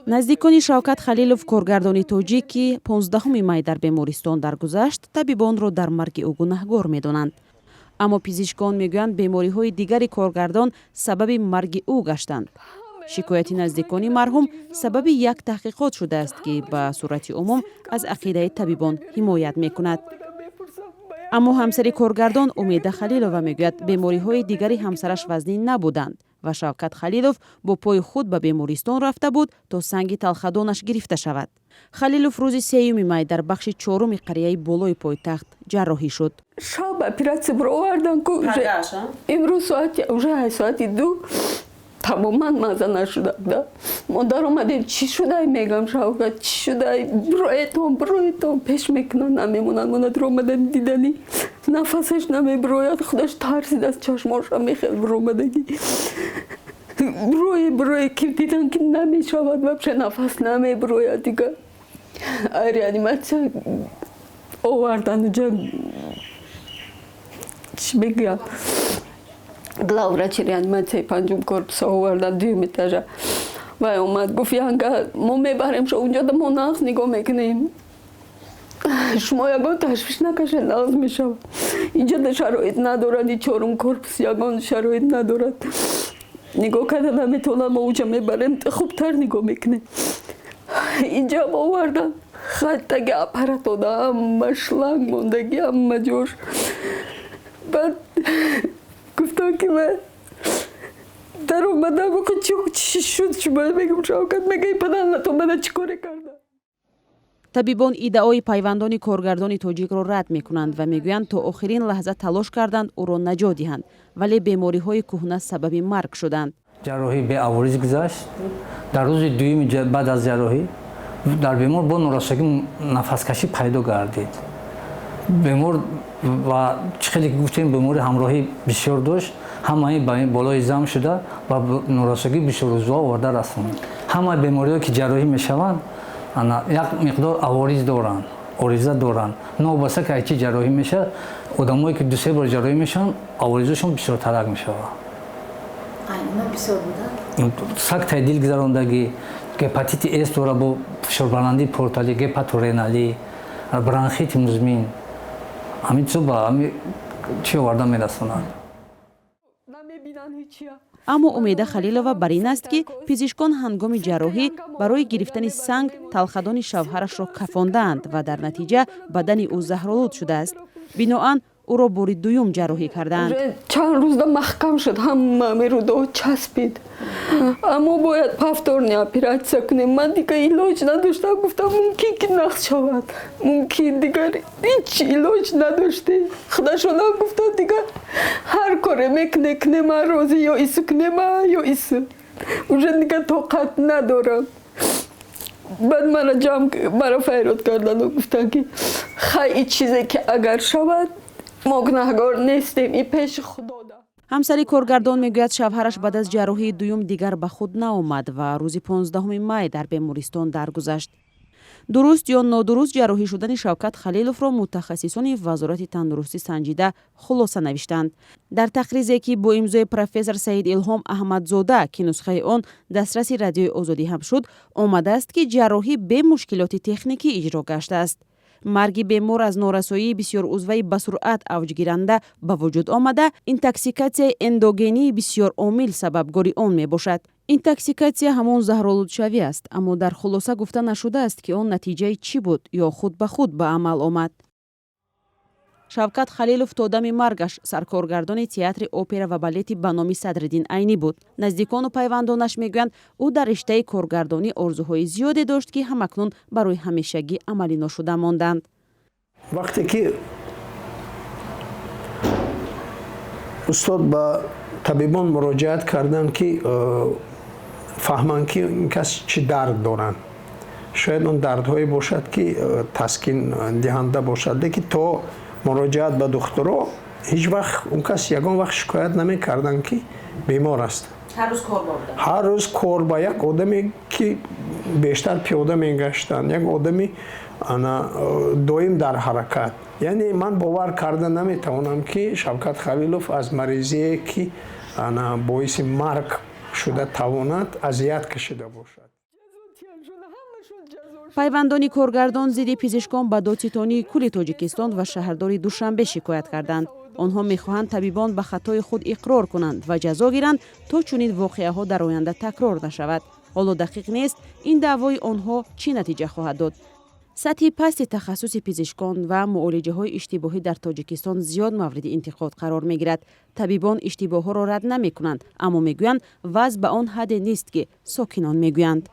Наздикони Шавкат Халилов, коргардони тоҷик, ки 15 май дар бемористон даргузашт, табибонро дар марги ӯ гунаҳгор медонанд. Аммо пизишкон мегӯянд, бемориҳои дигари коргардон сабаби марги ӯ гаштанд. Шикояти наздикони марҳум сабаби як таҳқиқот шудааст, ки ба сурати умум аз ақидаи табибон ҳимоят мекунад. Аммо ҳамсари коргардон Умеда Халилова мегӯяд, бемориҳои дигари ҳамсараш вазнин набуданд ва Шавкат Халилов бо пои худ ба бемористон рафта буд, то санги талхадонаш гирифта шавад. Халилов рӯзи 3 май дар бахши чоруми қарияи болои пойтахт ҷарроҳӣ шуд. Шаб оператсия бировардан ку, имрӯз соати уже соати 2 тамоман маза нашуда да. Мо даромадем, чӣ шудай, мегам, Шавкат, чӣ шудай? Бироетон, бироетон, пеш мекунанд, намемонанд. Мо даромадем, дидани нафасаш намебирояд, худаш тарсид, аз чашмоша мехел биромадагӣ. Бирое, бирое, ки дидан, ки намешавад, вообще нафас намебирояд. Дига реаниматсия овардан, уҷа чӣ мегӯям, главврачи реаниматсияи панҷум корпуса овардан, дуюм этажа. Вай омад, гуфт: «Янга, мо мебарем шо унҷода, мо нағз нигоҳ мекунем, шумо ягон ташвиш накашед, нағз мешавад. Инҷода шароит надорад, и чорум корпус ягон шароит надорад, нигоҳ карда наметавонад, мо уҷа мебарем, хубтар нигоҳ мекунем». Инҷам овардан, хаттаги аппаратода ҳама шланг мондагӣ, ҳама ҷош. Баъд гуфтам, ки ман даромадам, чӣ шуд шумо? Мегум, Шавкат, мега, падар мана чӣ коре карда? Табибон иддаои пайвандони коргардони тоҷикро рад мекунанд ва мегӯянд, то охирин лаҳза талош карданд ӯро наҷот диҳанд, вале бемориҳои кӯҳна сабаби марг шуданд. Ҷарроҳӣ беавориз гузашт. Дар рӯзи дуюми баъд аз ҷарроҳӣ дар бемор бо норасогӣ нафаскашӣ пайдо гардид. Бемор ва чӣ хеле ки гуфтем, бемори ҳамроҳӣ бисёр дошт, ҳамаи болои зам шуда ва норасогӣ бисёрузва оварда расонд. Ҳамаи бемориҳое, ки ҷарроҳӣ мешаванд, як миқдор авориз доранд, ориза доранд. Новобаста ки айчи ҷарроҳӣ мешавад, одамое, ки дусе бор ҷарроҳӣ мешаванд, аворизошон бисёртарак мешавад. Сактаи дил гузарондагӣ, гепатити С дора, бо фишорбаландии порталӣ, гепатореналӣ, бронхити музмин, ҳамин чизо ба ҳами чӣ оварда мерасонанд. Аммо Умеда Халилова бар ин аст, ки пизишкон ҳангоми ҷарроҳӣ барои гирифтани санг талхадони шавҳарашро кафондаанд ва дар натиҷа бадани ӯ заҳролуд шудааст. Биноан ӯро бори дуюм ҷарроҳӣ кардаанд. Чанд рӯзда маҳкам шуд, ҳама мерудо часпид, аммо бояд повторный оператсия кунем. Ман дигар илоҷ надоштам, гуфтам, мумкин ки нағз шавад, мумкин, дигар ҳеҷ илоҷ надоштем. Худашонам гуфтанд, дигар ҳар коре мекуне, куне, ман розӣ, ё ису кунема, ё ису, уже дигар тоқат надорам. Баъд мара ҷамъ, мара файрод кардану гуфтанд, ки хай, и чизе ки агар шавад, мо гунаҳгор нестем, и пеши Худо. Ҳамсари коргардон мегӯяд, шавҳараш баъд аз ҷарроҳии дуюм дигар ба худ наомад ва рӯзи 15 май дар бемористон даргузашт. Дуруст ё нодуруст ҷарроҳӣ шудани Шавкат Халиловро мутахассисони Вазорати тандурустӣ санҷида, хулоса навиштанд. Дар тақризе, ки бо имзои профессор Саид Илҳом Аҳмадзода, ки нусхаи он дастраси Радиои Озодӣ ҳам шуд, омадааст, ки ҷарроҳӣ бе мушкилоти техникӣ иҷро гаштааст. Марги бемор аз норасоии бисёрузваи ба суръат авҷгиранда ба вуҷуд омада, интоксикатсияи эндогении бисёромил сабабгори он мебошад. Интоксикатсия ҳамон заҳролудшавӣ аст, аммо дар хулоса гуфта нашудааст, ки он натиҷаи чӣ буд ё худ ба худ ба амал омад. Шавкат Халилов то дами маргаш саркоргардони Театри опера ва балети ба номи Садриддин Айнӣ буд. Наздикону пайвандонаш мегӯянд, ӯ дар риштаи коргардонӣ орзуҳои зиёде дошт, ки ҳамакнун барои ҳамешагӣ амалӣ ношуда монданд. Вақте ки устод ба табибон муроҷиат карданд, ки фаҳманд, ки ин кас чӣ дард доранд, шояд он дардҳое бошад, ки таскиндиҳанда бошад, лекин то муроҷиат ба духтуро ҳеҷ вақт он кас ягон вақт шикоят намекарданд, ки бемор аст. Ҳар рӯз кор ба як одаме, ки бештар пиёда мегаштанд, як одами ана доим дар ҳаракат. Яъне ман бовар карда наметавонам, ки Шавкат Халилов аз маризие, ки ана боиси марг шуда тавонад, азият кашида бошад. Пайвандони коргардон зидди пизишкон ба Додситонии кулли Тоҷикистон ва шаҳрдори Душанбе шикоят карданд. Онҳо мехоҳанд, табибон ба хатои худ иқрор кунанд ва ҷазо гиранд, то чунин воқеаҳо дар оянда такрор нашавад. Ҳоло дақиқ нест, ин даъвои онҳо чӣ натиҷа хоҳад дод. Сатҳи пасти тахассуси пизишкон ва муолиҷаҳои иштибоҳӣ дар Тоҷикистон зиёд мавриди интиқод қарор мегирад. Табибон иштибоҳҳоро рад намекунанд, аммо мегӯянд, вазъ ба он ҳадде нест, ки сокинон мегӯянд.